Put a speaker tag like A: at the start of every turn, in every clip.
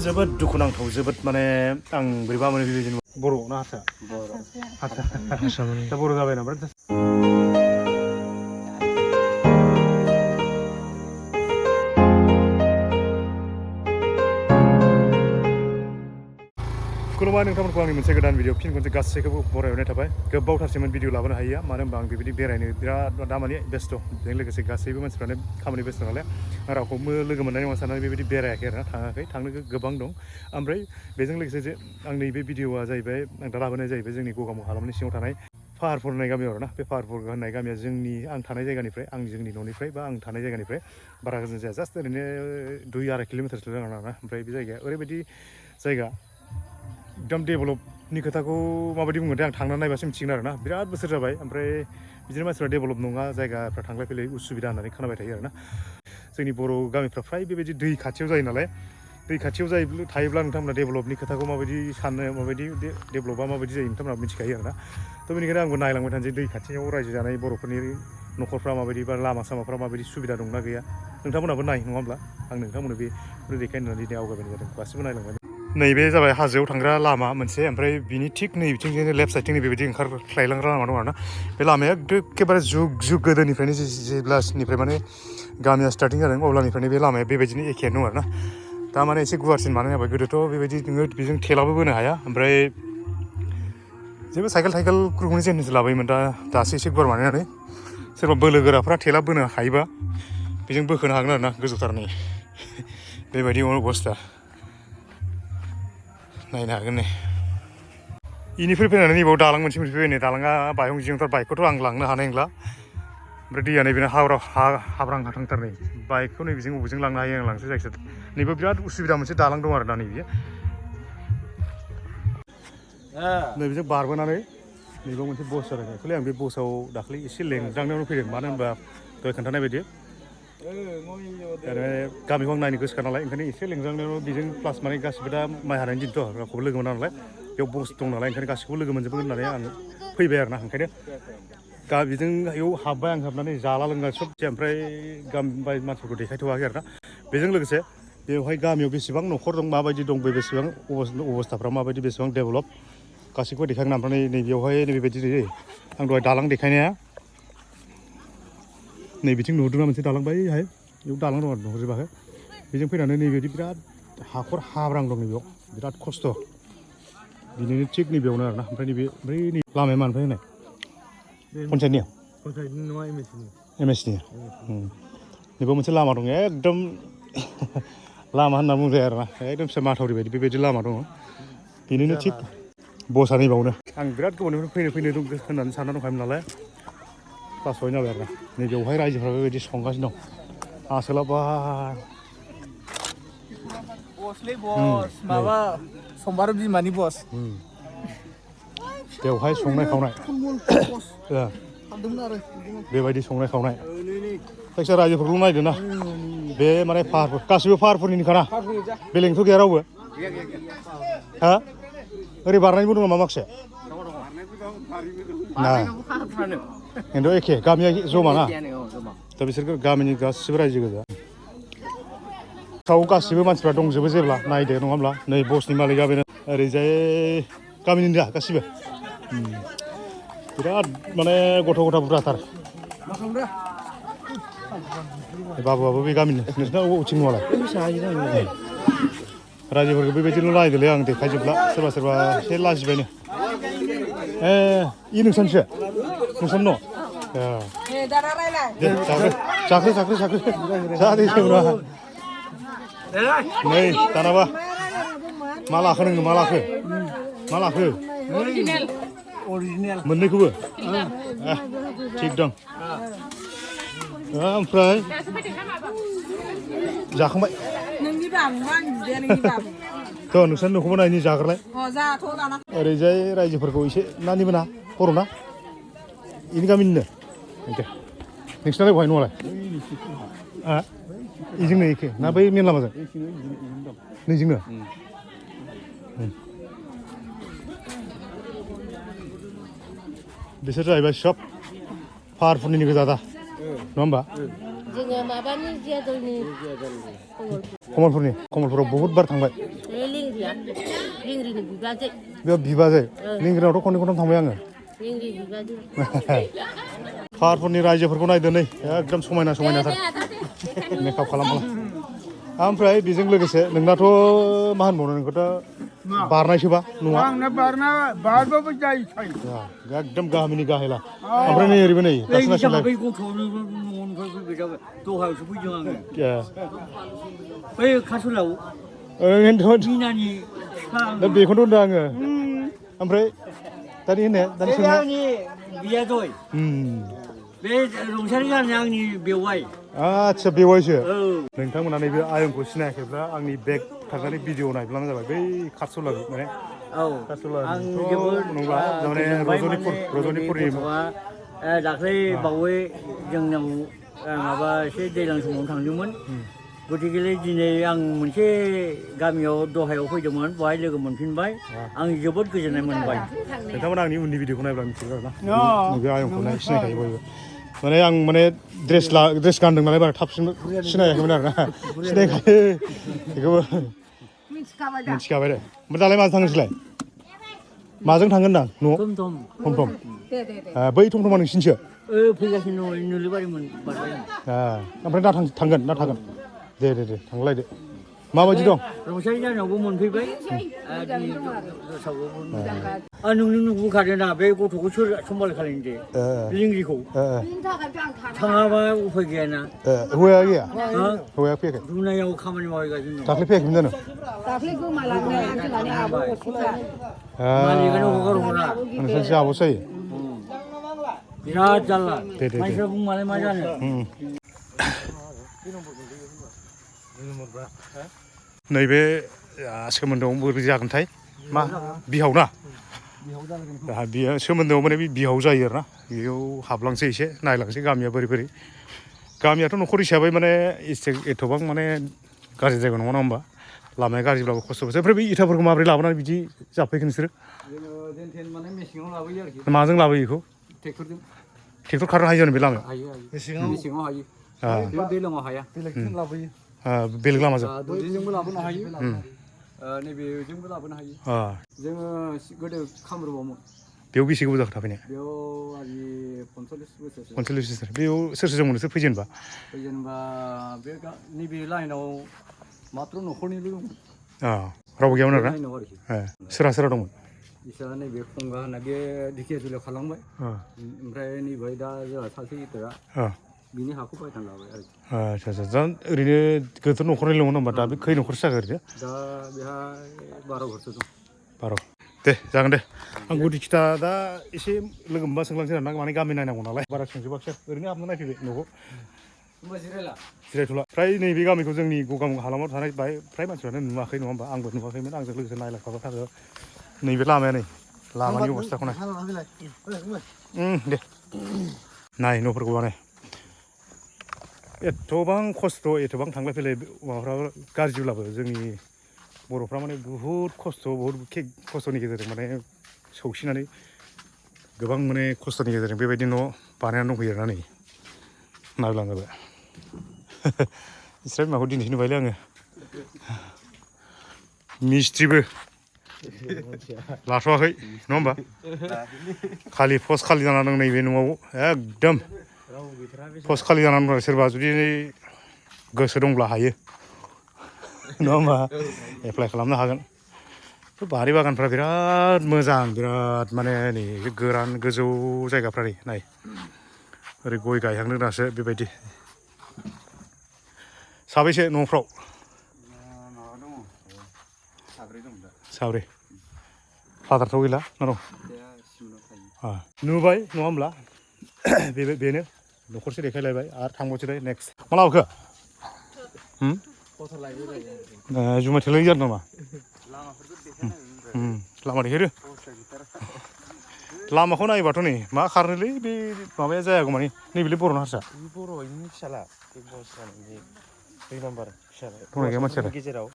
A: जोबोद दुखुनांथाव जोबोद माने आं बोरैबा मोनो बेबायदिनो बर' ना हारसा हारसा दा बर' जाबाय नामा खुलुमबाय नोंथांमोनखौ आंनि मोनसे गोदान भिडिअ फिन खनसे गासैखौबो बरायहरनाय थाबाय गोबावथारसिमोन भिडिअ लाबोनो हायैया मानो होनबा आं बेबायदि बेरायनो बिराद दामानि बेस्थ' बेजों लोगोसे गासैबो मानसिफ्रानो खामानि बेस्थ' नालाय आं रावखौबो लोगो मोननाय नङा साननानै बेबायदि बेरायाखै आरोना थाङाखै थांनो गोबां दं ओमफ्राय बेजों लोगोसे जे आंनि बे भिडिअआ जाहैबाय आं दा लाबोनाय जाहैबाय जोंनि गगामुग हालामनि सिङाव थानाय पाहारपुर होननाय गामियाव आरोना बे पाहारपुर होननाय गामिया जोंनि आं थानाय जायगानिफ्राय आं जोंनि न'निफ्राय बा आं थानाय जायगानिफ्राय बारा गोजान जाया जास्ट ओरैनो 2-2.5 किल'मिटारसो जागोन आरोना ओमफ्राय बे जायगाया ओरैबायदि जायगा एकदम डेभेलपनि खोथाखौ माबायदि बुंगोनथाय आं थांनानै नायबासो मिथिगोन आरोना बिराद बोसोर जाबाय ओमफ्राय बिदिनो मानसिफ्रा डेभेलप नङा जायगाफ्रा थांलाय फैलाय उसुबिदा होननानै खोनाबाय थायो आरोना जोंनि बर' गामिफ्रा फ्राय बेबायदि दै खाथियाव जायो नालाय दै खाथियाव थायोब्ला नोंथांमोना डेभेलपनि खोथाखौ माबायदि सानो माबायदि डेभेलपआ माबायदि जायो नोंथांमोना मिथिखायो आरोना थ' बेनिखायनो आंबो नायलांबाय थानोसै दै खाथियाव रायजो जानाय बर'फोरनि न'खरफ्रा माबायदि बा लामा सामाफ्रा माबायदि सुबिदा दंना गैया नोंथांमोनाबो नाय नङा होमब्ला आं नोंथांमोननो बेखौनो देखायनो होननानै दिनै आवगायबोनाय जादों गासिबो नायलांबाय नैबे जाबाय हाजोआव थांग्रा लामा मोनसे ओमफ्राय बिनि थिग नै बिथिंजोंनो लेफ्ट साइडथिं बेबायदि ओंखारख्लायलांग्रा लामा दं आरोना बे लामाया एखेबारे जुग गोदोनिफ्रायनो जेब्लानिफ्राय माने गामिया स्टार्टिं जादों अब्लानिफ्रायनो बे लामाया बेबायदिनो एखेयानो दं आरोना दा माने एसे गुवारसिन मानो जाबाय गोदोथ' बेबायदि नोङो बेजों थेलाबो बोनो हाया ओमफ्राय जेबो साइकेल खुनुखौनो जेनथेनसो लाबोयोमोन दासो एसे गुवार बानायनानै सोरबा बोलो गोराफ्रा थेला बोनो हायोबा बेजों बोखोनो हागोन आरोना गोजौथारनि बेबायदि अबस्था नायनो हागोन नै इनिफ्राय फैनानै नैबाव दालां मोनसे फैबाय नै दालाङा बायहं जिहंथार बाइकखौथ' आं लांनो हानाय नंला ओमफ्राय दैया नैबेनो हाब्रां हाथांथार नै बाइकखौ नैबेजों बबेजों लांनो हायो आं लांसै जायखिजाया नैबो बिराद उसुबिदा मोनसे दालां दं आरो दा नैबे नैबेजों बारबोनानै नैबेयाव मोनसे बस जादों एक्सुवेलि आं बे बसआव दाख्लै एसे लेंज्रांनायावनो फैदों मानो होनबा दहाय खोन्थानाय बायदि गामिखौ आं नायनो गोसोखा नालाय ओंखायनो एसे लेंज्रांनायावनो बेजों प्लास माने गासिबो दा माइ हानायनि दिनथ' रावखौबो लोगो मोना नालाय बेयाव बस दं नालाय ओंखायनो गासिखौबो लोगो मोनजोबगोन होननानै आं फैबाय आरोना ओंखायनो बेजों बेयाव हाबबाय आं हाबनानै जाला लोंला सबसे ओमफ्राय गामि मानसिफोरखौ देखायथ'वाखै आरोना बेजों लोगोसे बेवहाय गामियाव बेसेबां न'खर दं माबायदि दं बेसेबां अबस्थाफ्रा माबायदि बेसेबां डेभेलप गासैखौबो देखायगोन ओमफ्राय नैबेयावहाय नैबेबायदि जायो आं दहाय दालां देखायनाया नैबिथिं नुहुरदोंना मोनसे दालां बैहाय बेयाव दालां दं आरो नुहुरजोबाखै बेजों फैनानै नैबेबायदि बिराद हाखर हाब्रां दं नैबेयाव बिराद खस्थ' बिनिनो थिग नैबेयावनो आरोना ओमफ्राय नैबे नै लामाया मानिफ्राय होनाय पन्सायतनिया नङा एम एस नि नैबेयाव मोनसे लामा दं एकदम लामा होनना बुंजाया आरोना एकदम फिसा माथावरि बायदि बेबायदि लामा दङ बेनिनो थिग बसआ नैबावनो आं बिराद गोबावनिफ्राय फैनो होननानै सानना दंखायोमोन नालाय क्लास 6 जाबाय आरोना नैबेयावहाय रायजोफ्रा बेबायदि संगासिनो दं आसोलाव
B: बसलै बस माबा समबार बिमानि बस
A: बेवहाय संनाय खावनाय बेबायदि संनाय खावनाय जायखिया रायजोफोरखौ नायदो ना बे माने गासिबो पाहारफोरनिनोखाना बेलेगथ' गैया रावबो हा ओरै बारनायबो दं नामा माखासे खिन्थु एखे गामिया जमा ना दा बिसोर गामिनि गासिबो रायजो गोजा गासिबो मानसिफ्रा दंजोबो जेब्ला नायदो नङा होमब्ला नै बसनि मालिकआ बेनो ओरैजाय गामिनि दा गासिबो बिराद माने गथ' बुरजाथार बाबुआबो बे गामिनि नोंसिना अबेथिं नङालाय रायजोफोरखौ बेबायदिल' नायदोलै आं देखायजोबला सोरबा एसे लाजिबायनो नोंसानिसो नोंसानि न' दे जाख्रो जाहाथे जेबो नङा नै दानाबा मा लाखो नोङो मा लाखो मोननैखौबो थिग दं ओमफ्राय जाखांबाय थ' नोंसोर न'खौबो नायनि जाग्रालाय ओरैजाय रायजोफोरखौ एसे नानिबो ना बर'ना इनि गामिनिनो दे नोंसिनालाय बहाय न'आलाय इजोंनो एखे ना बै मेन लामाजों नैजोंनो बिसोर जाहैबाय सब पाहारफोरनिनो गोजा दा नङा होमबा
C: जोङो माबानि जियादलनि
A: कमलपुराव बहुद बार थांबाय
C: गैया लिंग्रिनि बिबाजै
A: बेयाव बिबाजै लिंग्रिनावथ' खननै खनथाम थांबाय आङो
C: लिंग्रि बिबाजै
A: पाहारफोरनि रायजोफोरखौ नायदो नै एकदम समायना समायनाथार मेकआप खालामखाला ओमफ्राय बेजों लोगोसे नोंनाथ' मा होनबावनो नोंखौथ' बारनायसोबा नङा
B: आंना बारबाबो जायो
A: एकदम गामिनि गाहेला ओमफ्राय नै ओरैबो नै दासो नायसनलाय
D: बै गथ'आनो न'निफ्राय फैबाय जाबाय दहायावसो फैदों आङो
A: ए
D: बै कासलाव
A: ओरैनोथ'
D: मिनानि बिफा
A: दा बेखौथ' होनदों आङो ओमफ्राय दानि होननाया दानि सोंनाया
D: आंनि बिया दय बे रंसारि गामिया आंनि बेवाइ
A: आदसा बेवाइसो
D: औ
A: नोंथांमोना नैबे आयंखौ सिनायाखैब्ला आंनि बेग थांनानै भिडिअ नायब्लानो जाबाय बै काटसलाखौ माने
D: औ आं जोबोद
A: नंला माने रजनिपुरनि
D: गथ'आ दाख्लै बावै जोंनाव माबा एसे दैज्लां समाव थांदोंमोन गतिके दिनै आं मोनसे गामियाव दहायाव फैदोंमोन बेवहाय लोगो मोनफिनबाय आं जोबोद गोजोननाय मोनबाय
A: नोंथांमोना आंनि उननि भिडिअखौ नायब्ला मिथिगौ आरोना नैबे आयंखौ सिनायखायो बयबो माने आं माने ड्रेस गानदों नालाय बारा थाबसिन सिनायाखैमोन आरोना सिनायखायो बेखौबो मिथिखाबाय दे ओमफ्राय दालाय माजों थांनो नोंसोरलाय माजों थांगोन दां न'आव
D: थम थम
A: थम थम बै थम थमा नोंसिनिसो
D: फैगासिनो दङ नुलुबारिमोन
A: ओमफ्राय दा थांगोन ना थागोन दे थांलायदो माबायदि दं
D: रंसारि गामियावबो मोनफैबाय नोंनो नुबोखादों ना बे गथ'खौ सोर सम्भाल खालामनो दे लिंग्रिखौ थाङाबा उफाय गैयाना
A: हौवाया गैया हौवाया फैयाखै
D: दुनायाव खामानि मावहैगासिनो दं
A: दाख्लै फैयाखैमोन जानो
C: दाख्लै गोमालांनाय जोंहानि आब' असेखा
D: मालिकानो हगार हरा
A: नोंसोरसो आब'सो जायो
D: बिराद जारला
A: दे
D: मानसिफ्रा बुंबालाय मा जानो
A: नैबे सोमोन्दोआव बोरै जागोनथाय मा बिहाव ना बियो सोमोन्दोआव माने बिहाव जायो आरोना बेयाव हाबलांसै एसे नायलांसै गामिया बोरै गामियाथ' न'खर हिसाबै माने एथ'बां माने गाज्रि जायगा नङा होमबा लामाया गाज्रिब्लाबो खस्थ'बोसो ओमफ्राय बे इथाफोरखौ माबोरै लाबोनानै बिदि जाफैखो नोंसोरो
D: माने मेसेङाव लाबोयो आरोखि
A: माजों लाबोयो बेखौ
D: ट्रेक्टरजों
A: ट्रेक्टर खारनो हायो जानो बे लामायाव
D: हायो मेसेङाव हायो दैज्लाङाव हाया बेलेगजों लाबोयो
A: बेलेग लामाजों
D: दुब्लिजोंबो लाबोनो हायो नैबेजोंबो लाबोनो हायो जोङो गोदो खामरुआवमोन
A: बेयाव बेसे गोबाव जाखो थाफैनाया
D: बेयाव आजि 45 बोसोरसो
A: 45 बोसोर बेयाव सोरजों नोंसोर फैजेनबा
D: बे नैबे लाइनाव मात्र न'खरनिल' दंमोन
A: रावबो गैयामोन आरोना
D: लाइनाव आरोखि
A: सोरहा दंमोन
D: बिसोरा नैबे खंगा होनना बे दिखियाजुलियाव खालामबाय ओमफ्राय नैबे दा जोंहा सासे गिदिरा बिनि हाखौ बायनानै लाबाय आरोखि
A: आदसा दा ओरैनो गोदोथ' न'खरनिल'मोन होमबा दा बे खै न'खरसो जाखो ओरैनो
D: दा बेहा 12 घरसो दं
A: 12 दे जागोन दे आं गुदि खिथा दा एसे लोगो मोनबा सोंलांसै आरोना माने गामि नायनांगौ नालाय बारा सोंजोबाखिसै ओरैनो हाबना नायफैबाय न'खौ जिरायथ'ला फ्राय नैबे गामिखौ जोंनि गगामुग हालामाव थानाय बाहाय फ्राय मानसिफ्रानो नुवाखै नङा होमबा आंबो नुवाखैमोन आंजों लोगोसे नायलांफाबाय थागौ नैबे लामाया नै लामानि अबस्थाखौ नाय दे नाय न'फोरखौ बानाय एथ'बां खस्थ' एथ'बां थांलाय फैलाय माबाफ्रा गाज्रिब्लाबो जोंनि बर'फ्रा माने बुहुद खस्थ'नि गेजेरजों माने सौसिनानै गोबां माने खस्थ'नि गेजेरजों बेबायदि न' बानायनानै दंफैयो आरोना नै नायब्लाङोबो इसोर बिमाखौ दिनैसो नुबायलै आङो मिस्ट्रिबो लाथ'वाखै नङा होमबा खालि पस्ट खालि जाना दं नैबे न'आव एकदम पस्ट खालि जानानै दं सोरबा जुदि गोसो दंब्ला हायो नङा होमबा एप्लाइ खालामनो हागोन बारि बागानफ्रा बिराद मोजां बिराद माने नै गोरान गोजौ जायगाफ्रा नै नाय ओरै गय गायहांदों दासो बेबायदि साबैसे न'फ्राव साब्रै फादारथ' गैला ना दं नुबाय नङा होमब्ला बेनो न'खरसे देखायलायबाय आरो थांबावसैलाय नेक्स्ट मा लाबोखो जुमाय थेलायनाय जादों नामा लामा देखायदो लामाखौ नायोबाथ' नै मा खारनोलै बे माबाया जायागौ मानि नैबेलै बर'ना हारसा
E: बर'नि फिसाला गेजेराव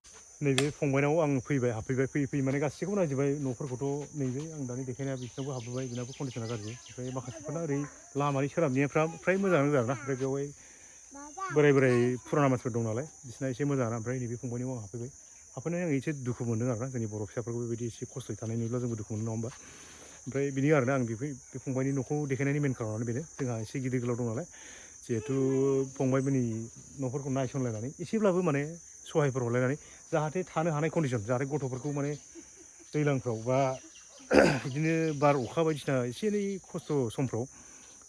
A: नैबे फंबायनाव आं हाबफैबाय फैयै माने गासैखौबो नायजोब्बाय न'फोरखौथ' नैबे आं दानि देखायनाया बिसिनावबो हाबबोबाय बिनाबो कन्डिसना गाज्रि ओमफ्राय माखासेफोरना ओरै लामानि सोनाबनिफ्रा फ्राय मोजां आरोना ओमफ्राय बेवहाय बोराय फुराना मानसिफोर दं नालाय बिसिना एसे मोजां ओमफ्राय नैबे फंबायनियाव आं हाबफैनानै आं एसे दुखु मोनदों आरोना जोंनि बर' फिसाफोरखौ बेबायदि एसे खस्थ'यै थानाय नुयोब्ला जोंबो दुखु मोनो नङा होमबा ओमफ्राय बिनि आरोना आं बे फंबायनि न'खौ देखायनायनि मेन खारनानो बेनो जोंहा एसे गिदिर गोलाव दं नालाय जिहेथु फंबायमोननि न'फोरखौ नायसनलायनानै एसेब्लाबो माने सहायफोर हरलायनानै जाहाथे थानो हानाय कन्डिसन जाहाथे गथ'फोरखौ माने दैज्लांफ्राव बा बिदिनो बार अखा बायदिसिना एसे एनै खस्थ' समफ्राव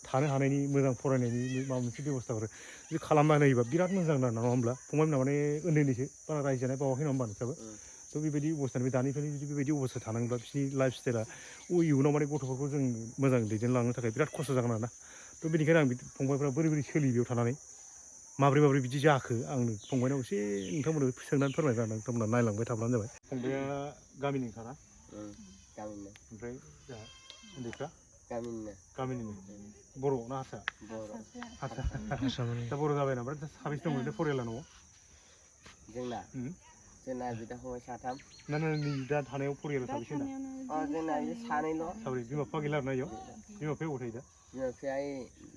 A: थानो हानायनि मोजां फरायनायनि माबा मोनसे बेब'स्थाफोर बिदि खालामना होयोबा बिराद मोजां जागोन नङा होमब्ला फंबायमोना माने उन्दैनिसो बारा रायजो जानाय बावाखै नङा होमबा नोंस्राबो थ' बेबायदि अबस्थानिफ्राय दानिफ्रायनो जुदि बेबायदि अबस्था थानांब्ला बिसोरनि लाइफ स्टाइला इयुनाव माने गथ'फोरखौ जों मोजां दैदेनलांनो थाखाय बिराद खस्थ' जागोन आरोना थ' बेनिखायनो आं फंबायफ्रा बोरै बोरै सोलियो बेयाव थानानै माब्रै बिदि जाखो आं फंबायनाव एसे नोंथांमोननो सोंनानै फोरमायगोन आं नोंथांमोना नायलांबाय थाब्लानो जाबाय फंबाया गामिनि खाना
F: गामिनो
A: ओमफ्राय जोंहा उन्दैफ्रा
F: गामिनो
A: बर' ना हारसा हारसा दा बर' जाबाय नामा साबेसे दं ओरैनो फरियाला न'आव
F: जोंना बिदा फंबाय साथाम
A: ना नै दा थानायाव फरियाला साबेसे होनदा
F: जोंना सानैल'
A: साब्रै बिमा बिफा गैला आरोना इयाव बिमा बिफाया अबाव थायो दा
F: बिमा बिफाया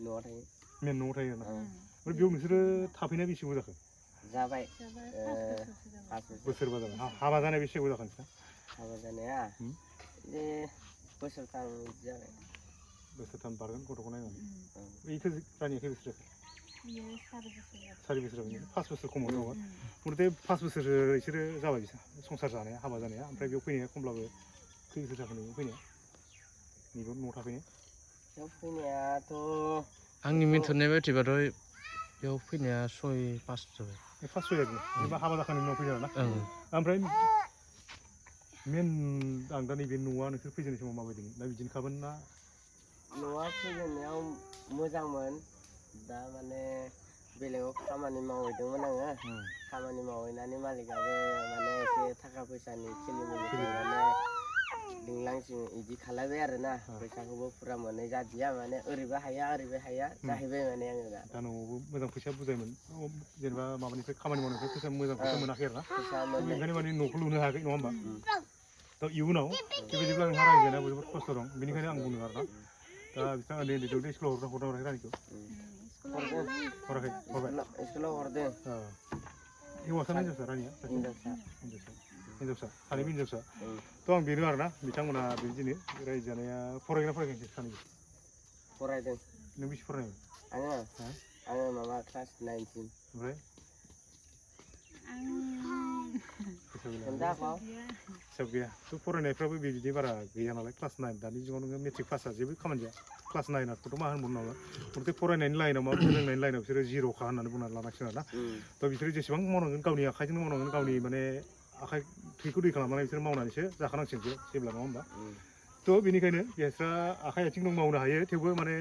F: न'आव थायो
A: मेन न'आव थायो आरोना ओमफ्राय बेयाव नोंसोरो थाफैनाया बेसे गोबाव जाखो
F: जाबाय 5
A: बोसोरबा जाबाय हाबा जानाया बेसे गोबाव जाखो नोंस्रा
F: हाबा जानाया बे बोसोरथाम बिदि जाबाय
A: बोसोरथाम बारगोन गथ'खौ नायनानै बेखौ रानिया खै बोसोर जाखो 4 बोसोर जाबाय 5 बोसोर खमाव दङ मथे 5 बोसोरसो बिसोरो जाबाय बिसोर संसार जानाया हाबा जानाया ओमफ्राय बेयाव फैनाया खमब्लाबो खै बोसोर जाखो नोङो फैनाया नैबेयाव न'आव थाफैनाया
F: बेयाव फैनायाथ'
E: आंनि मिन्थिनाय बायदिबाथ' बेयाव फैनाया 6-5 जाबाय
A: 5 जाबाय जेनेबा हाबा जाखांनायनि उनाव फैदों आरोना ओमफ्राय मेन आं दा नैबे न'आ नोंसोर फैजेननाय समाव माबायदिमोन दा बिदिनोखामोन ना
F: न'आ फैजेननायाव मोजांमोन दा माने बेलेगाव खामानि मावहैदोंमोन आङो खामानि मावहैनानै मालिकाबो माने एसे थाखा फैसानि खिलिमिलिखौ माने लिंलांसिं इदि खालायबाय आरोना फैसाखौबो फुरा मोननाय जादिया माने ओरैबो हाया जाहैबाय माने आङो
A: दा न'आवबो मोजां फैसा बुजायमोन जेनेबा माबानिफ्राय खामानि मावनायनिफ्राय फैसा मोजां फैसा मोनाखै आरोना बेनिखायनो माने न'खौ लुनो हायाखै नङा होमबा दा इयुनाव बेबायदिब्ला नोंहा रायजो जानायाव जोबोद खस्थ' दं बेनिखायनो आं बुंदों आरोना दा बिथाङा उन्दै उन्दैखौ स्कुलाव हरदों रानिखौ हराखै
F: स्कुलाव हरदों
A: हौवासा ना हिन्जावसा रानिया हिन्जावसा सानैबो हिन्जावसा थ' आं बेनो आरोना बिथांमोना बिदिनो रायजो जानाया फरायग्रा फरायखायाखै सानैबो
F: फरायदों
A: नों बेसे फरायनाय
F: आङो माबा क्लास 9 सिम
A: ओमफ्राय हिसाब गैया थ' फरायनायफ्राबो बिदि बारा गैया नालाय क्लास 9 दानि जुगाव नोङो मेट्रिक पासआ जेबो खामानि जाया क्लास 9खौथ' मा होनबावनो नामा गथे फरायनायनि लाइनाव मा फोरोंनायनि लाइनाव बिसोरो जिर'खा होननानै बुंनानै लानांसिगोन आरोना थ' बिसोरो जेसेबां मावनांगोन गावनि आखाइजोंनो मावनांगोन गावनि माने आखाइ थैखौ दै खालामनानै बिसोर मावनानैसो जाखानांसिगोन जेब्ला नङा होमबा थ' बेनिखायनो बिस्रा आखाइ आथिं दं मावनो हायो थेवबो माने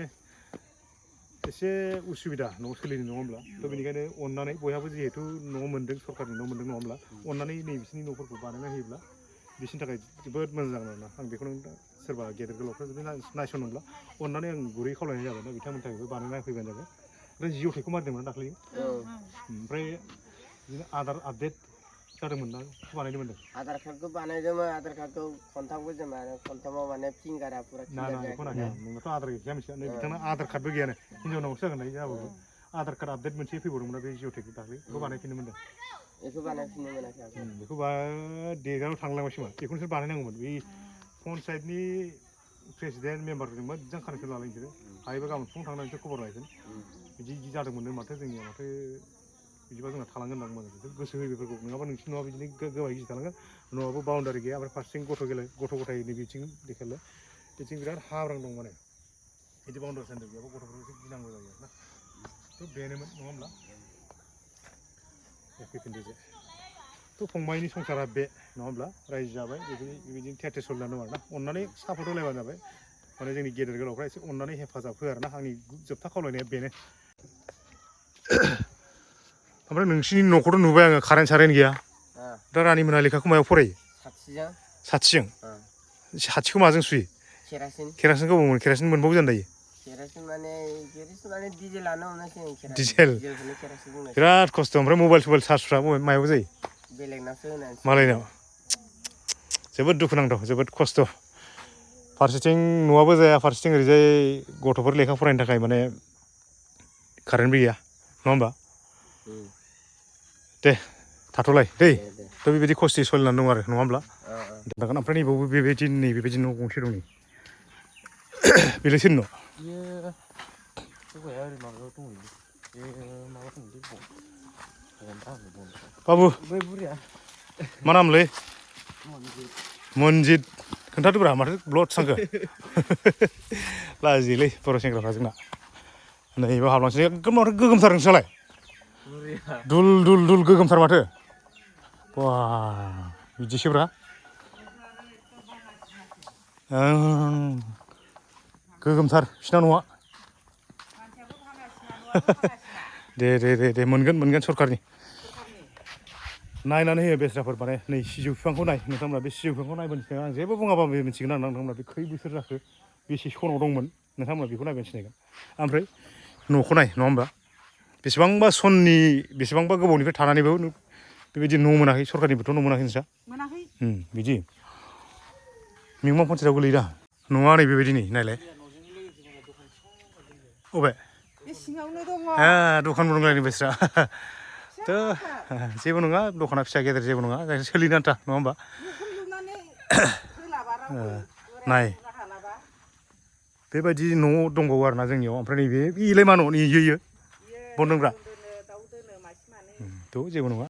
A: एसे उसुबिदा न'आव सोलिनो नङा होमब्ला थ' बेनिखायनो अननानै बयहाबो जिहेथु न' मोन्दों सरकारनि न' मोन्दों नङा होमब्ला अननानै नै बिसोरनि न'फोरखौ बानायना होयोब्ला बिसोरनि थाखाय जोबोद मोजां जागोन आरोना आं बेखौनो सोरबा गेदेर गोलावफ्रा जुदि नायसनोब्ला अननानै आं गुरै खावलायनाय जाबाय दा बिथांमोननि थाखायबो बानायना होफैबानो जाबाय ओमफ्राय जिअ टेकखौ मारिदोंमोन दाख्लै ओमफ्राय बिदिनो आधार आपडेट जादोंमोन ना बेखौ बानायनो मोन्दों
F: आधार कार्डखौ बानायदोंमोन आधार कार्डखौ खनथामबो जों खनथामाव माने फिंगारा पुरा
A: ना बेखौ नाखै नोंनाथ' आधार गैखाया मिथिया नै बिथांना आधार कार्डबो गैयानो हिन्जाव नावसो जागोन दायो जाबाबो आधार कार्ड आपडेट मोनसे फैबावदोंमोन ना बे जिअ टेक दाख्लै बेखौ बानायफिननो मोन्दों
F: बेखौ बानायफिननो मोनाखै
A: बेखौ डेटआव थांलांबायसोमोन बेखौ नोंसोर बानायनांगौमोन बे पन्सायतनि प्रेसिडेन्ट मेम्बारजों मोजां कानेक्सन लालाय नोंसोरो हायोबा गाबोन फुङाव थांनानै नोंसोर खबर लाहैगोन बिदि जादोंमोननो माथो जोंनिया माथो बिदिबा जोंना थालांगोन होनना बुंदों गोसो होयो बेफोरखौ नङाबा नोंसिनि न'आ बिदिनो गोबाय गिदिर थालांगोन न'आबो बाउन्डारि गैया ओमफ्राय फारसेथिं गथ' गथायनि बिथिं देखायलाय बिथिं बिराद हाब्रां दं माने बिदि बाउन्डारि सेन्टार गैयाबा गथ'फोरखौ एसे गिनांगौ जायो आरोना थ' बेनोमोन नङा होमब्ला फैफिनदो थ' फंबायनि संसारा बे नङा होमब्ला रायजो जाबाय बेबायदिनो थेर सोलिनानै दं आरोना अननानै सापर्ट होलायबानो जाबाय माने जोंनि गेदेर गोलावफ्रा एसे अननानै हेफाजाब हो आरोना आंनि जोबथा खावलायनाया बेनो ओमफ्राय नोंसिनि न'खौथ' नुबाय आङो कारेन्ट सारेन्ट गैया दा रानिमोना लेखाखौ मायाव फरायो साथिजों साथिखौ माजों सुयो केरासिनखौ बबाव मोनो केरासिन मोनबावो जानो दायो
F: केरासिन माने डिजेलानो हमनांसिगोन
A: डिजेल बिराद खस्थ' ओमफ्राय मबाइल चार्जफ्रा मायाव जायो
F: बेलेगनावसो होनांसिगोन
A: मालायनाव जोबोद दुखुनांथाव जोबोद खस्थ' फारसेथिं न'आबो जाया फारसेथिं ओरैजाय गथ'फोर लेखा फरायनो थाखाय माने कारेन्टबो गैया नङा होमबा दे थाथ'लाय दै थ' बेबायदि खस्थ'यै सोलिनानै दं आरो नङा होमब्ला दागोन ओमफ्राय नैबावबो बेबायदि न' गंसे दं नै बेलाय सोरनि न'
E: बेयो हौवाया ओरै माबायाव दंहैयो बे माबा दंलै
A: बाबु
B: बै बुरिया
A: मा नामलै मनजित खोन्थादोब्रा माथो ब्लड सांखो लाजियोलै बर' सेंग्राफ्रा जोंना नैबो हाबलांसै एकदम माथो गोगोमथार नोंस्रालाय दुल दुल दुल गोगोमथार माथो बा बिदिसोब्रा गोगोमथार बिसिना न'आ दे मोनगोन सरखारनि नायनानै होयो बेस्राफोर माने नै सिजौ बिफांखौ नाय नोंथांमोना बे सिजौ बिफांखौ नायबोनो सिगां आं जेबो बुङाबा बे मिथिगोन आरो नोंथांमोना बे खै बोसोर जाखो बेसे सनाव दंमोन नोंथांमोना बेखौ नायबानो सिनायगोन ओमफ्राय न'खौ नाय नङा होमबा बेसेबांबा सननि बेसेबांबा गोबावनिफ्राय थानानैबो बेबायदि न' मोनाखै सरखारनिबोथ' न' मोनाखै नोंस्रा
C: मोनाखै
A: बिदि मिमां पन्सायतआव गोलैयोदा न'आ नै बेबायदि नै नायलाय अबे
C: बे सिङावनो दङ
A: दखानबो दंलायनो बेस्रा थ' जेबो नङा दखाना फिसा गेदेर जेबो नङा जायखिया सोलिनो आन्था नङा होमबा नाय बेबायदि न' दंबावो आरोना जोंनियाव ओमफ्राय नैबे बेलाय मा न' इयो बन दोनग्रा थ' जेबो नङा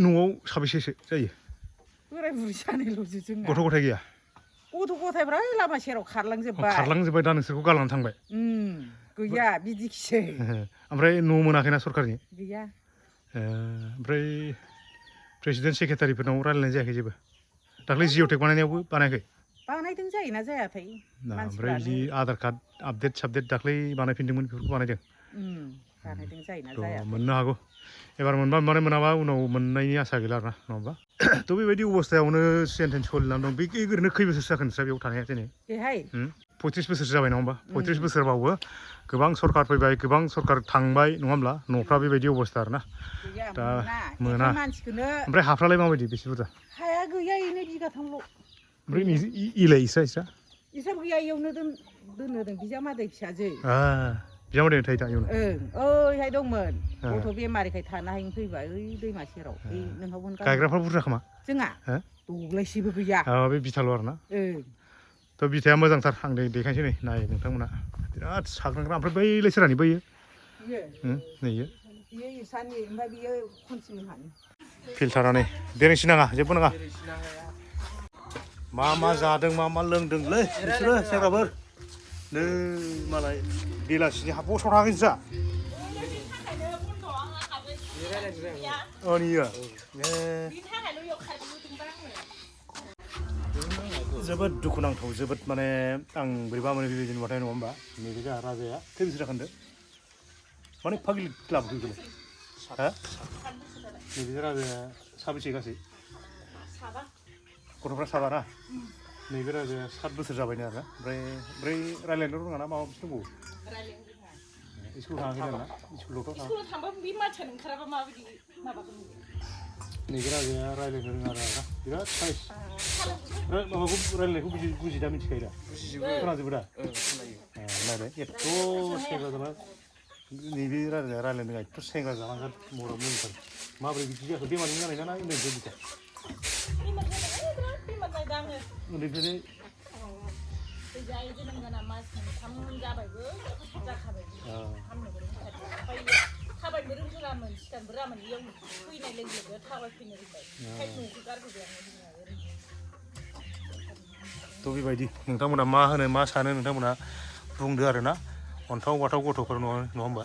A: न'आव साबेसेसो जायो
C: बोराय बुरि सानैल'सो जोंना
A: गथ' गथाय गैया
C: गथ' गथायफ्रा लामा सेराव
A: खारलांजोब्बाय दा नोंसोरखौ गालांनानै थांबाय
C: गैया बिदिखिसै
A: ओमफ्राय न' मोनाखैना सरखारनि
C: गैया
A: ओमफ्राय प्रेसिडेन्ट सेक्रेटारिफोरनाव रायलायनाय जायाखै जेबो दाख्लै जिअ'टेक बानायनायावबो बानायाखै
C: बानायदों जायोना जायाथाय
A: ओमफ्राय जि आधार कार्ड आपडेट साबडेट दाख्लै बानायफिनदोंमोन बेफोरखौ बानायदों
C: बानायदों जायोना
A: थ'
C: जाया
A: मोननो हागौ एबार मोनबा मोनाबा उनाव मोननायनि आसा गैला आरोना नङा होमबा थ' बेबायदि अबस्थायावनो जेनथेन सोलिनानै दं बे ओरैनो खै बोसोरसो जाखो नोंस्रा बेयाव थानाया जेने
C: बेहाय
A: 35 बोसोरसो जाबाय नङा होमबा 35 बोसोरबावबो गोबां सरखार फैबाय गोबां सरखार थांबाय नङा होमब्ला न'फ्रा बेबायदि अबस्था आरोना दा मोना
C: मानसिखौनो
A: ओमफ्राय हाफ्रालाय माबायदि बेसे बुरजा
C: हाया गैया इनो बिगाथामल'
A: ओमफ्राय इलाय इस्रा
C: इसोर गैया इयावनो दोनहोदों बिजामादै फिसाजो
A: बिजामादै थायो दा इयावनो
C: ओइहाय दंमोन गथ' बेमारिखाय थानो हायिनि फैबाय ओइ दैमा सेराव नोंहाबो
A: गायग्राफ्रा बुरजा खोमा
C: जोंहा दब्लायसेबो गैया
A: बे बिथाल' आरोना थ' बिथाया मोजांथार आं देखायनोसै नै नाय नोंथांमोना बिराद साग्रांग्रा ओमफ्राय बैलाय सोरानि बैयो नैयो
C: बियो इसानि ओमफ्राय बियो खनसिमोनहानि
A: फिल्टारा नै बेरेंसि नाङा जेबो नाङा मा जादों मा लोंदोंलै बिसोरो सेंग्राफोर नै मालाय बेलासिनि हाबाव थाङाखै नोंस्रा नियो जोबोद दुखुनांथाव जोबोद माने आं बोरैबा मोनो बेबायदि नुबाथाय नङा होमबा नैबे जोंहा राजाया खै बोसोर जाखोन्दो माने फाग्लि लाबोदों नैबे राजाया साबेसे गासै गथ'फ्रा साबा ना नैबे राजाया 7 बोसोर जाबायनो आरोना ओमफ्राय रायज्लायनो रोङा ना माबा मोनसे दंबावो स्कुलाव थाङाखै ना स्कुलाव थांबाबो बे मानसिया ओंखाराबा माबायदि माबागोन नैबे राजाया रायज्लायनो रोङा आरोना बिराद साइस माबाखौ रायज्लायनायखौ बुजिदा मिथिखायो दा खोनाजोबो दा नायलाय एथ' सेंग्रा जाला नैबे राजाया रायज्लायनो रोङा एथ' सेंग्रा जालांगोन मराव मोजांथार माबोरै बिदि जाखो बेमारनि जानाय ना उन्दैनिफ्राय बिखा उन्दैनिफ्रायनो
G: थाबायनो रोंथारामोन सिखारनोबो रोङामोन इयाव फैनाय लोगो लोगो थाबायफैनो रोंबाय ओंखायनो न'खौ गारबोबाय
A: थ' बेबायदि नोंथांमोना मा होनो मा सानो नोंथांमोना बुंदो आरोना अन्थाव बाथाव गथ'फोर नङा होमबा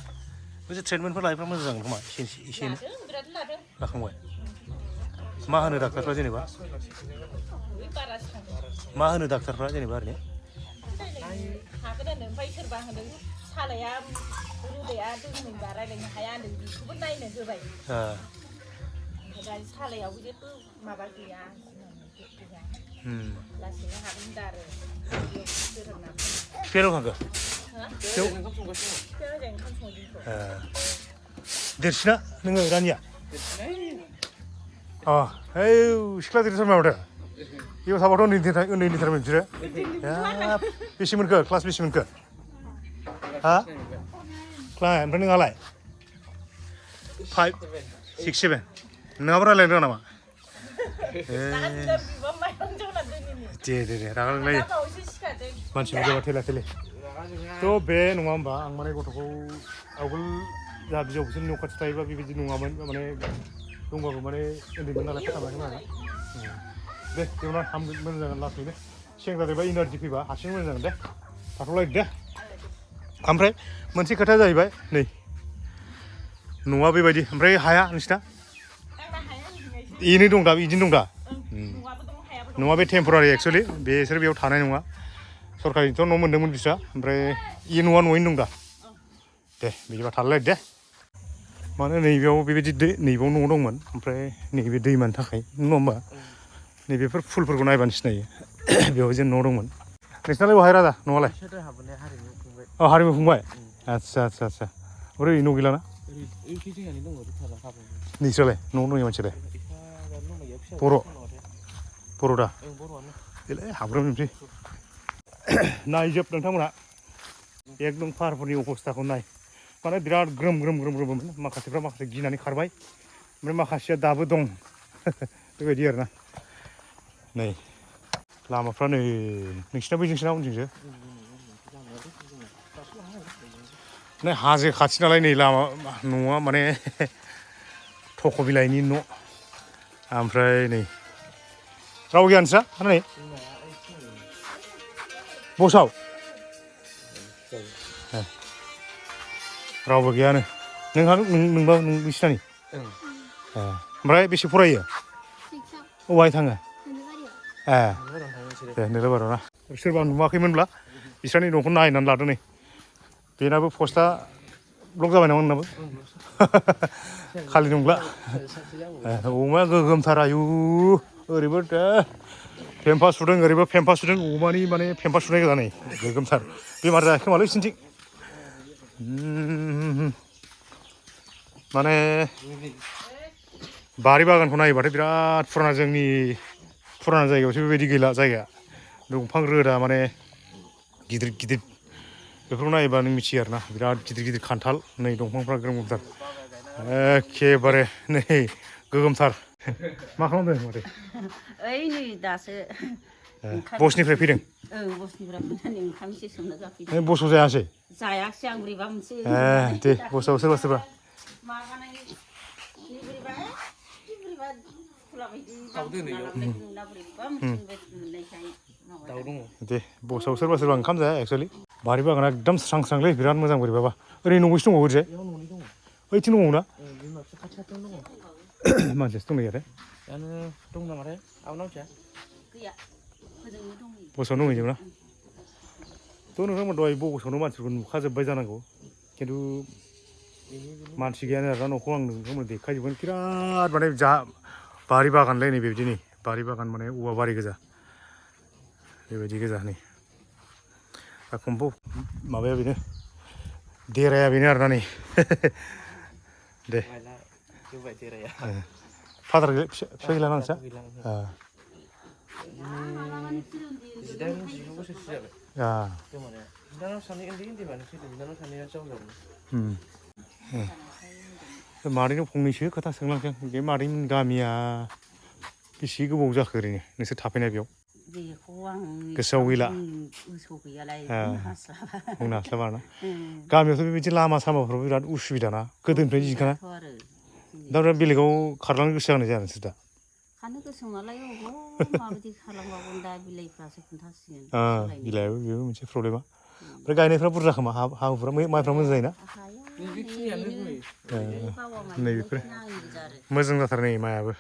A: मोनसे ट्रिटमेन्टफोर लायोब्ला मोजां जागोन खोमा एसे लाखांबाय मा होनो डाक्टारफ्रा जेनेबा मा होनो डाक्टारफ्रा जेनेबा ओरैनो
G: हागोन होनो ओमफ्राय सोरबा होनदों सालाया रोदाया दोंमोनबा रायज्लायनो हाया होनदों बेखौबो नायनो होबाय ओमफ्राय सालायावबो जेबो माबा गैया लासैनो हागोन दा आरो
A: बेयाव थांखो देरसिना नोङो रानिया सिख्ला देरथार माथो बेयाव थाबाथ' उन्दैनिथारमोन बिसोरो बेसे मोनखो क्लास बेसे मोनखो क्लास ओमफ्राय नोंहालाय 5, 6, 7 नोंहाबो रायज्लायनो रोङा नामा
G: दा बिबा माइरं जौना दोनैनि
A: दे रागा लायो
G: दा बावैसो सिखारदों
A: मानसिबो जाबा थेला थेलि थ' बे नङा होमबा आं माने गथ'खौ आवगोल जा बिजौ बिसोरनि न' खाथि थायोबा बेबायदि नङामोन माने दंबाबो माने उन्दैमोन नालाय फोथांनायमोन आरो दे जेब्ला हामगोन मोजां जागोन लासैनो सेंग्रा देरबा इनारजि फैबा हारसिं मोजां जागोन दे थाथ'लायदो दे ओमफ्राय मोनसे खोथाया जाहैबाय नै न'आ बेबायदि ओमफ्राय हाया नोंसिना
G: आंना हाया होनदों
A: इनो दं दा बिदिनो दं दा
G: न'आबो दं हायाबो दं
A: न'आ बे टेम्परारि एक्सुवेलि बेसोर बेयाव थानाय नङा सरकारिनिथ' न' मोन्दोंमोन बिस्रा ओमफ्राय इ न'आ न'यैनो दं दा दे बिदिबा थालायदो दे मानो नैबेयाव बेबायदि नैबेयाव न' दंमोन ओमफ्राय नैबे दैमानि थाखाय नङा होमबा नैबेफोर फुलफोरखौ नायबानो सिनायो बेयाव जे न' दंमोन नोंसिनालाय बहाय राजा न'आलाय औ हारिमु खुंबाय आदसा ओरै न' गैलाना नोंस्रालाय न'आव दङ मानसियालाय बर' दा बेलाय हाब्रोमसै नायजोब नोंथांमोनहा एकदम पाहारफोरनि अबस्थाखौ नाय माने बिराद ग्रोम माखासेफ्रा माखासे गिनानै खारबाय ओमफ्राय माखासेया दाबो दं बेबायदि आरोना नै लामाफ्रा नै नोंसिना बैजोंसो ना उनजोंसो नै हाजो खाथि नालाय नै लामा न'आ माने थख' बिलाइनि न' ओमफ्राय नै राव गैया नोंस्रा नै बसाव रावबो गैयानो नोंबा बिसिनानि ओमफ्राय बेसे फरायो अबाहाय थाङो दे नोलोबारियाव ना सोरबा नुवाखैमोनब्ला बिस्रानि न'खौ नायनानै लादो नै बेनाबो पस्टआ ब्लक जाबाय नामा नोंनाबो खालि नंला अमाया गोगोमथार आयु ओरैबो फेम्फा सुदों ओरैबो फेम्फा सुदों अमानि माने फेम्फा सुनाय गोजा नै गोगोमथार बेमार जायाखै खोमालै बिसोरनिथिं माने बारि बागानखौ नायोबाथाय बिराद फुराना जोंनि फुराना जायगायावसो बेबायदि गैला जायगाया दंफां रोदा माने गिदिर बेफोरखौ नायोबा नों मिथियो आरोना बिराद गिदिर खान्थाल नै दंफांफ्रा गोगोमथार एखेबारे नै गोगोमथार मा खालामदों माथो
C: ओइ नै दासो
A: बसनिफ्राय फैदों
C: बसनिफ्राय फैनानै ओंखाम एसे संना जाफैदों
A: बसाव जायासै
C: जायाखिसै आं बोरैबा मोनसे
A: दे बसाव सोरबा
C: माबानाय बोरैबा फुला बायदि नुना बोरैबा मोननायखाय
A: दे बसाव सोरबा ओंखाम जाया एक्सुवेलि बारि बागाना एकदम स्रांलै बिराद मोजां बोरैबाबा ओरै न'बैसो दङ ओरैजाय ओइथिं दङ ना मानसियासो दंलै आरो
E: दं नामाथाय आंनावसो
C: गैया हजोंनो दङ
A: बसाव दंहैजोबो ना थ' नोंथांमोन दहाय बसावनो मानसिफोरखौ नुखाजोब्बाय जानांगौ खिन्थु मानसि गैयानो आरोना न'खौ आं नोंथांमोन देखायजोबगोन बिराद माने बारि बागानलाय नै बेबायदि बारि बागान माने औवा बारि गोजा बेबायदि गोजा नै खम्फौ माबाया बेनो देराया बेनो आरोना नै दे फादार फिसा गैला ना नोंस्रा मादैनाव फंनैसो खोथा सोंलांसै बे मादैनि गामिया बेसे गोबाव जाखो ओरैनो नोंसोर थाफैनाय बेयाव
C: बेखौ आं
A: गोसोआव गैला
C: गोसोआव गैयालाय
A: बुंनो हास्लाबा ना गामियावथ' बेबायदि लामा सामाफ्राव बिराद उसुबिदा ना गोदोनिफ्रायनो जिखाना दा बेलेगाव खारलांनो गोसो जानाय जाया नोंसोर दा
C: खानो गोसो नालाय माबायदि खालामबावगोन दा बिलाइफ्रासो खोन्थासिगोन
A: बिलाइआबो बेबो मोनसे प्रब्लेमा ओमफ्राय गायनायफ्रा बुरजा खोमा हा-हुफ्रा माइफ्रा मोजां जायोना नै बेफोर मोजां जाथार नै माइआबो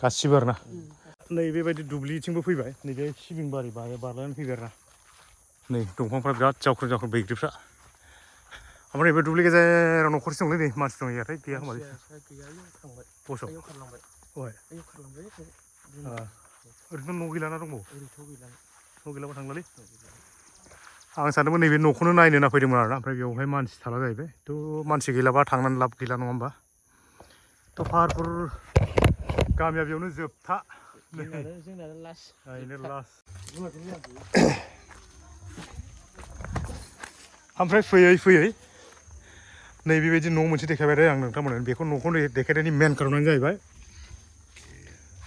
A: गासिबो आरोना नै बेबायदि दुब्लिथिंबो फैबाय नैबे सिबिं बारि बारलायनानै फैबाय आरोना नै दंफांफ्रा बिराद जावख्र बैग्रिफ्रा ओमफ्राय नैबे दुब्लि गेजेराव न'खरसे दंलै नै मानसि दंहैयाथाय गैया खोमा बसाव ओरैनो न' गैलाना दंबावो न' गैलाबा थांलालै आं सानदोंमोन नैबे न'खौनो नायनो होनना फैदोंमोन आरोना ओमफ्राय बेवहाय मानसि थाला जाहैबाय थ' मानसि गैलाबा थांनानै लाब गैला नङा होमबा थ' पाहारपुर गामिया बेयावनो जोबथा ओमफ्राय फैयै नै बेबायदि न' मोनसे देखायबाय आरो आं नोंथांमोननो बेखौ न'खौ देखायनायनि मेन खारनानो जाहैबाय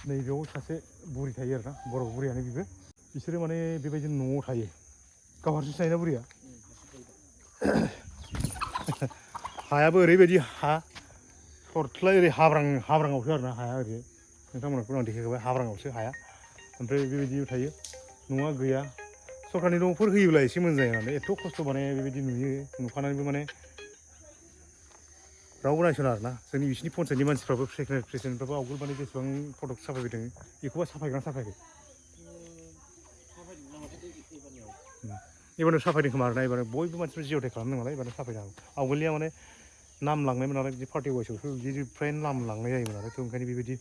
A: नैबेयाव सासे बुरि थायो आरोना बर' बुरियानो बेबो बिसोरो माने बेबायदि न'आव थायो गाव हारसिं थायोना बुरिया हायाबो ओरैबायदि हा सरथ्लाय ओरै हाब्राङावसो आरोना हाया ओरै नोंथांमोनखौ आं देखायखाबाय हाब्राङावसो हाया ओमफ्राय बेबायदि थायो न'आ गैया सरकारनि न'फोर होयोब्ला एसे मोजां जायो नालाय एथ' खस्थ' माने बेबायदि नुयो नुखानानैबो माने रावबो नायसना आरोना जोंनि बिसिनि पन्सायतनि मानसिफ्राबो प्रेसिडेन्टफ्राबो आवगोल माने जेसेबां फटक साफायदों बेखौबा साफायग्रा साफायाखै एबारनो साफायदों खोमा आरोना एबार बयबो मानसिफ्रा जिअ'टेक खालामदों नालाय एबारनो साफायनो हागौ आवगोलनिया माने नाम लांनायमोन नालाय बिदि पार्टि वाइसआवसो बिदि फ्राय नाम लांनाय जायोमोन आरो थ' ओंखायनो बेबायदि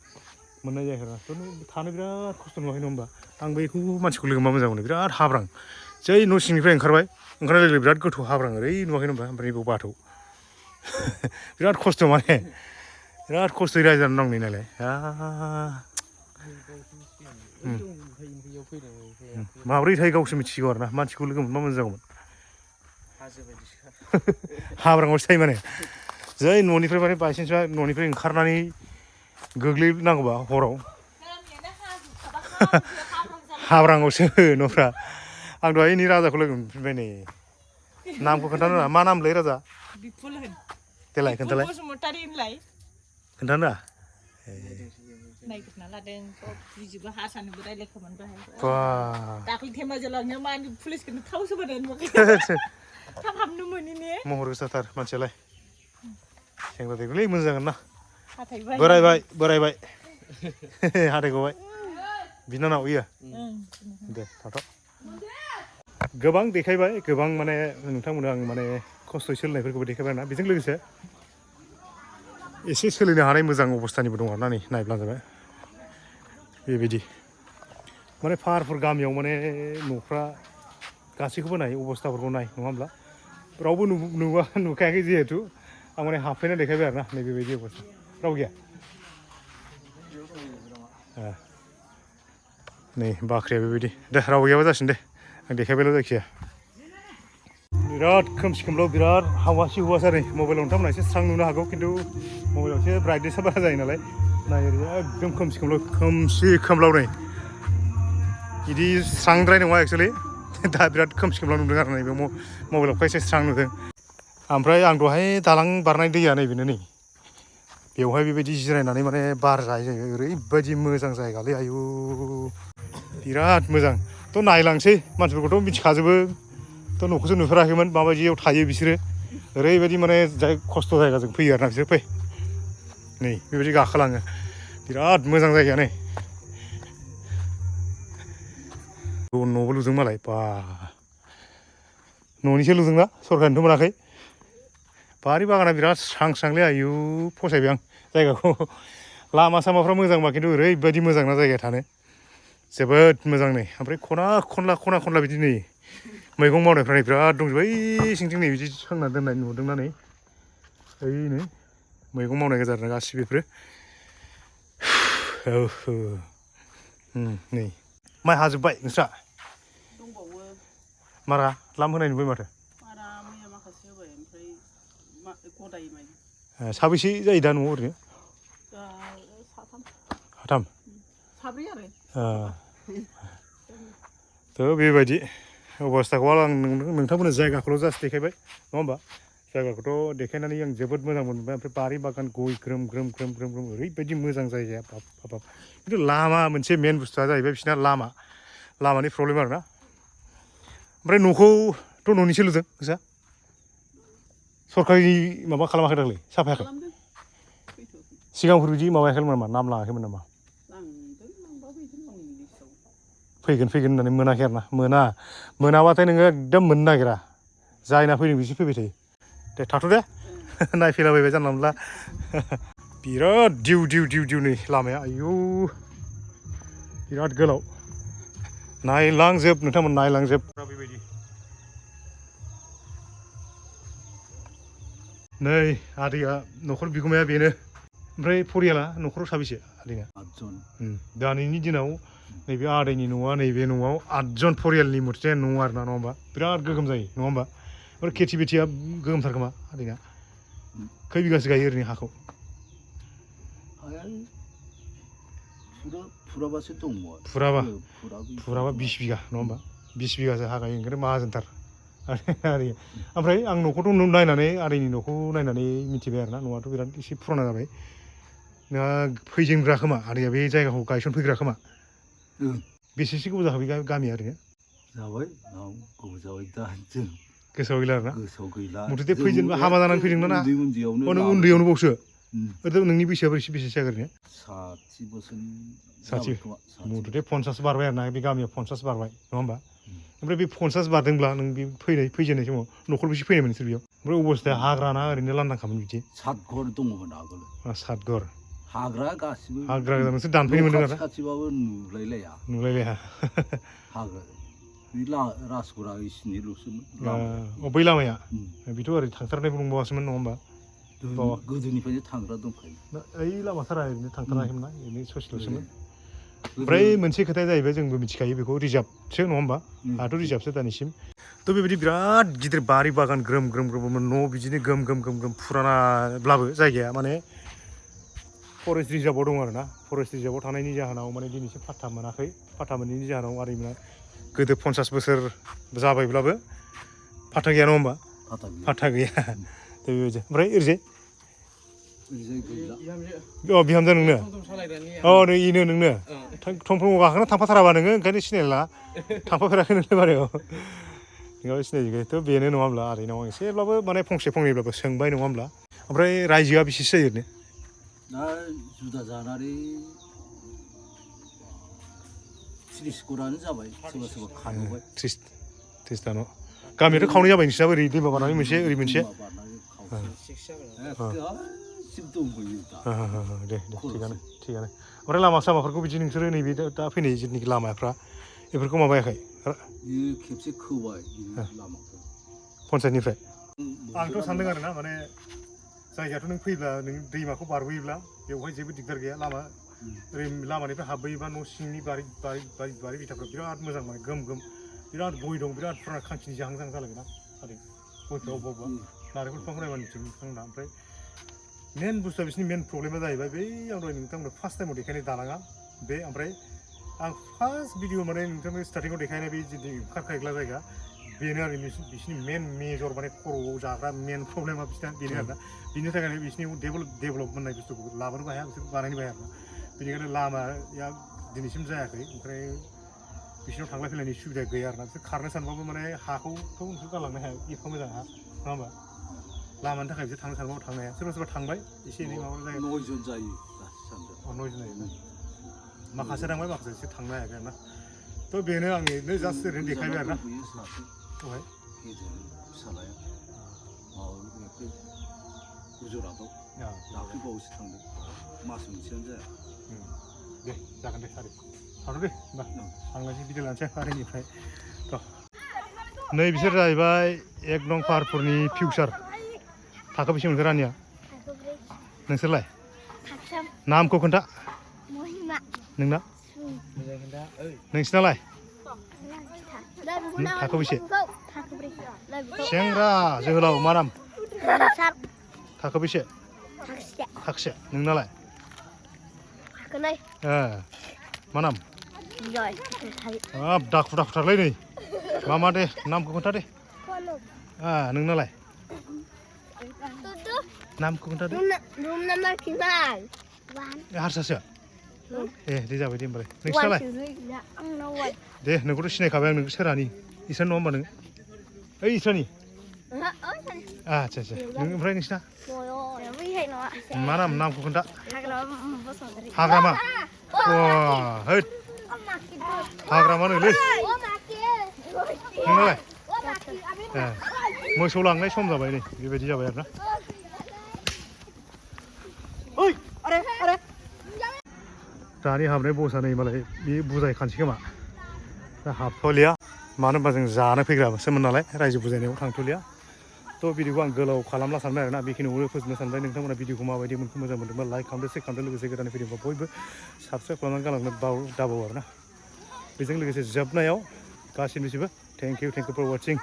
A: मोननाय जायाखै आरोना थ' थानो बिराद खस्थ' नुवाखै नङा होमबा आं बेखौ मानसिखौ लोगो मोनबा मोजां मोनो बिराद हाब्रां जै न' सिंनिफ्राय ओंखारबाय ओंखारनाय लोगो बिराद गोथौ हाब्रां ओरै नुवाखै होनबा ओमफ्राय बेयाव बाथौ बिराद खस्थ' माने बिराद खस्थ'यै रायजो जानो दं नालाय माब्रै थायो गावसो मिथिगौ आरोना मानसिखौ लोगो मोनबा मोजां जागौमोन हाब्राङावसो थायो माने जै न'निफ्राय माने बायसान्सआ न'निफ्राय ओंखारनानै गोग्लैनांगौबा हराव हाब्राङावसो न'फ्रा आं दहाय नै राजाखौ लोगो मोनफिनबाय नै नामखौ खोन्थानो रोङा मा नामलै राजा देलाय खोन्थालाय
G: बसुमतारी होनलाय
A: खोन्थानो रोङा
G: नायगिरना लादों बिजिबो हारसानोबो रायलायखोमोन
A: बा
G: दाख्लै धेमाजियाव मानि पुलिसखौनो थाव सोबानो थाब हाबनो मोनि ने
A: महर गोसाथार मानसियालाय सेंग्रा देरगौलै मोजां जागोन ना
G: हाथायबाय
A: बोरायबाय हाथाय गबाय बिनानाव इयो दे थाथ' गोबां देखायबाय गोबां माने नोंथांमोननो आं माने खस्थ'यै सोलिनायफोरखौबो देखायबाय आरोना बेजों लोगोसे एसे सोलिनो हानाय मोजां अबस्थानिबो दं आरोना नै नायब्ला जाबाय बेबायदि माने पाहारफोर गामियाव माने न'फ्रा गासैखौबो नाय अबस्थाफोरखौ नाय नङा होमब्ला रावबो नुखायाखै जिहेथु आं माने हाबफैना देखायबाय आरोना नै बेबायदि अबस्था राव गैया नै बाख्रिया बेबायदि दे राव गैयाबा जासिगोन दे आं देखायबायल' जायखिया बिराद खोमसि खोमलाव बिराद हावासि हुवासा नै मबाइलाव नोंथांमोना एसे स्रां नुनो हागौ खिन्थु मबाइलाव एसे ब्राइटनेसा बारा जायो नालाय नाय ओरै एकदम खोमसि खोमलाव नै बिदि स्रांद्राय नङा एक्सुवेलि दा बिराद खोमसि खोमलाव नुदों आरो नै बे मबाइलाव एसे स्रां नुदों ओमफ्राय आं दहाय दालां बारनाय दैया नैबेनो नै बेवहाय बेबायदि जिरायनानै माने बार जायो ओरैबायदि मोजां जायगालै आयु बिराद मोजां थ' नायलांसै मानसिफोरखौथ' मिथिखाजोबो थ' न'खौसो नुफेराखैमोन माबायदियाव थायो बिसोरो ओरैबायदि माने जाय खस्थ' जायगाजों फैयो आरोना बिसोर फै नै बेबायदि गाखोलाङो बिराद मोजां जायगाया नै न'बो लुदों मालाय बा न'निसो लुदोंना सरखारनिथ' मोनाखै बारि बागाना बिराद स्रांलै आयु फसायबाय आं जायगाखौ लामा सामाफ्रा मोजांबा खिन्थु ओरैबायदि मोजां ना जायगाया थानो जोबोद मोजां नै ओमफ्राय खना खनला बिदि नै मैगं मावनायफ्रा नै बिराद दंजोबो ओइ सिंथिं नै बिदि सोंना दोननाय नुदोंना नै ओइ नै मैगं मावनाय गोजा आरोना गासिबो बेफोरो नै माइ हाजोब्बाय नोंस्रा
C: दंबावो
A: मारा लाम होनाय नुबाय माथो
C: मारा मैया माखासे होबाय ओमफ्राय गदाय माइ
A: साबैसे जायो दा न'आव ओरैनो साथाम
C: साब्रै आरो
A: थ' बेबायदि अबस्थाखौ आं नोंथांमोननो जायगाखौल' जास्ट देखायबाय नङा होमबा जायगाखौथ' देखायनानै आं जोबोद मोजां मोनबाय ओमफ्राय बारि बागान गय ग्रोम ओरैबायदि मोजां जायगाया बाब खिन्थु लामा मोनसे मेन बुस्थुआ जाहैबाय बिसिना लामानि प्रब्लेम आरोना ओमफ्राय न'खौथ' न'निसो लुदों नोंस्रा सरकारि माबा खालामाखै दाख्लै साफायाखै सिगांफोर बिदि माबायाखैमोन नामा नाम लाङाखैमोन नामा फैगोन होननानै मोनाखै आरोना मोनाबाथाय नोङो एकदम मोननो नागिरा जायना फैदों बिसोर फैबाय थायो दे थाथ' दे नायफैलाबायबाय जानला मोनला बिराद दिउ नै लामाया आयु बिराद गोलाव नायलांजोब नोंथांमोन नायलांजोब बेबायदि नै आदैया न'खर बिगोमाया बेनो ओमफ्राय फरियाला न'खराव साबेसे आदैना 8 जन दानिनि दिनाव नैबे आदैनि न'आ नैबे न'आव 8 जन फरियालनि मोनसे न' आरोना नङा होमबा बिराद गोगोम जायो नङा होमबा ओमफ्राय खेथि बेथिया गोगोमथार खोमा आदैना खै बिगासो गायो ओरैनो हाखौ
H: हाया फुराबासो दंमोन
A: फुराबा 20 बिगा नङा होमबा 20 बिगासो हा गायो ओंखायनो माहाजोनथार आदै ओमफ्राय आं न'खौथ' नायनानै आदैनि न'खौ नायनानै मिथिबाय आरोना न'आथ' बिराद एसे फुराना जाबाय नोंहा फैजेनग्रा खोमा आदैया बे जायगाखौ गायसनफैग्रा खोमा बेसेसो गोबाव जाखो बे गामिया ओरैनो
H: जाबाय गोबाव जाबाय दा जों
A: गोसोआव गैला आरोना
H: गोसोआव गैला
A: मथथे फैजेनबा हाबा जानानै फैदोंमोन ना
H: उन्दैयावनो
A: नों उन्दैयावनो बावसो नोंनि बैसोआ बेसेसो जागोन ओरैनो
H: 60 बोसोरनि
A: 60 मथथे 50 बारबाय आरोना बे गामियाव 50 बारबाय नङा होमबा ओमफ्राय बे 50 बारदोंब्ला नों बे फैजेननाय समाव न'खरबेसे फैनायमोन नोंसोर बेयाव ओमफ्राय अबस्थाया हाग्रा ना ओरैनो लांदांखामोन बिदि
H: 7 घर दङमोन आगोल
A: 7 घर
H: हाग्रा गासिबो
A: हाग्रा नोंसोर दानफैनो मोनदों आरो
H: खाथिबाबो
A: नुलायलाया
H: हाग्रा बे राजगरा इसिनिल'सोमोन
A: बै लामाया बेथ' ओरै थांथारनायबो नंबावासोमोन नङा होमबा
H: गोदोनिफ्रायनो थांग्रा दंखायो
A: ओइ लामाथारा ओरैनो थांथाराखैमोन ना ओरैनो ससेल'सोमोन ओमफ्राय मोनसे खोथाया जाहैबाय जोंबो मिथिखायो बेखौ रिजार्भसो नङा होमबा आंहाथ' रिजार्भसो दानिसिम थ' बेबायदि बिराद गिदिर बारि बागान ग्रोम ग्रोम न' बिदिनो गोम गोम फुरानाब्लाबो जायगाया माने फरेस्ट रिजार्भआव दं आरो ना फरेस्ट रिजार्भआव थानायनि जाहोनाव माने दिनैसिम पाट्टा मोनाखै पाट्टा मोनैनि जाहोनाव आदैमोना गोदो 50 बोसोर जाबायब्लाबो पाट्टा गैया नङा होमबा पाट्टा गैया दा बेबायदि ओमफ्राय ओरैजाय बिहामजो नोंनो नै इनो नोंनो थंफ्लङाव गाखोना थांफाथाराबा नोङो ओंखायनो सिनायला थांफाफेराखै नोंलाय बारायाव नोंहाबो सिनायजोबो थ' बेनो नङा होमब्ला आदैनाव आं एसेब्लाबो माने फंसे फंनैब्लाबो सोंबाय नङा होमब्ला ओमफ्राय रायजोआ बेसेसो जायो ओरैनो
H: दा जुदा जानानै 30 घरानो जाबाय सोरबा खारबाय
A: 30 दा न' गामियाथ' खावनै जाबाय नोंसिनाबो ओरै दैमा बारनानै मोनसे ओरै मोनसे दे थिगानो ओमफ्राय लामा सामाफोरखौ बिदि नोंसोरो नैबे दा फैनाय जिथुनाखि लामाफ्रा बेफोरखौ माबायाखै
H: खेबसे खोबाय लामाखौ
A: पन्सायतनिफ्राय आंथ' सानदों आरोना माने जायगायाथ' नों फैब्ला नों दैमाखौ बारबोयोब्ला बेवहाय जेबो दिगदार गैया लामा ओरै लामानिफ्राय हाबबोयोबा न' सिंनि बारि बिथाफ्रा बिराद मोजां माने गोम बिराद गय दं बिराद फुराना खांखिनि जाहां जालायगोन ना आदै गयफ्रा अबेबा नारेंखल बिफांखौ नायबा मिथिगोन बिथांमोना ओमफ्राय मेन बुस्थुआ बिसोरनि मेन प्रब्लेमा जाहैबाय बै आं दहाय नोंथांमोनो फार्स्ट टाइमाव देखायनाय दालाङा बे ओमफ्राय आं फार्स्ट भिडिअ माने नोंथांनो स्टार्टिङाव देखायनाय बे जिथु ओंखारखायग्ला जायगा बेनो आरो बिसोरनि मेन मेजर माने खर'आव जाग्रा मेन प्रब्लेमा बिसोरना बेनो आरोना बिनि थाखायनो बिसोरनि डेभेलप होननाय बुस्थुखौ लाबोनोबो हाया बिसोर बानायनोबो हाया आरोना बेनिखायनो लामाया दिनैसिम जायाखै ओमफ्राय बिसोरनाव थांलाय फैलायनि सुबिदा गैया आरोना बिसोर खारनो सानबाबो माने हाखौथ' नोंसोर गालांनो हाया एफा मोजां हा नङा होमबा लामानि थाखाय बिसोर थांनो सानबाबो थांनो हाया सोरबा थांबाय एसे एनै माबा जायो
H: 9 जन जायो
A: 9 जन जायो माखासे थांबाय माखासे एसे थांनो हायाखै आरोना थ' बेनो आंनो जास्ट ओरैनो देखायबाय आरोना दहाय
H: फिसालाया गुजरातआव दाख्लै बावैसो थांदों मास मोनसेयानो जाया
A: दे जागोन दे आदै थाथ' दे होमबा आंलाय भिडिअ लानोसै आदैनिफ्राय थ' नै बिसोर जाहैबाय 1 नं पाहारपुरनि फिउचार थाखो बेसे मोनखो रानिया नोंसोरलाय नामखौ खोन्था नोंना नोंसिनालाय थाखो बेसे सेंग्रा जोहोलाव मा नाम थाखो बेसे थाखोसे नोंनालाय मा नाम हाब दाखुथारलै नै मा दे नामखौ खोन्था दे नोंनालाय नामखौ खोन्थादो हारसासो दे जाबाय दे होमबालाय नोंसिनालाय दे नोंखौथ' सिनायखाबाय आं नोंखौ सोरानि इसोर नङा होमबा नों ओइ इसोरनि आच्छा ओमफ्राय नोंसिना मा नामखौ खोन्था हाग्रामा हैद हाग्रामानोलै नोंनालाय मोसौ लांनाय सम जाबाय नै बेबायदि जाबाय आरोना दानि हाबनाय बसआ नै मालाय बे बुजायखानोसै खोमा दा हाबथ'लिया मानो होनबा जों जानो फैग्रासोमोन नालाय रायजो बुजायनायाव थांथ'लिया थ' भिडिअखौ आं गोलाव खालामला सानबाय आरोना बेखिनियावनो फोजोबनो सानबाय नोंथांमोना भिडिअखौ माबायदि मोनखो मोजां मोनदोंबा लाइक खालामदो शेयार खालामदो लोगोसे गोदान भिडिअखौ बयबो साबस्क्राइब खालामनानै गालांनो दाबाव आरोना बेजों लोगोसे जोबनायाव गासिनिबो थेंक इउ फर वाचिं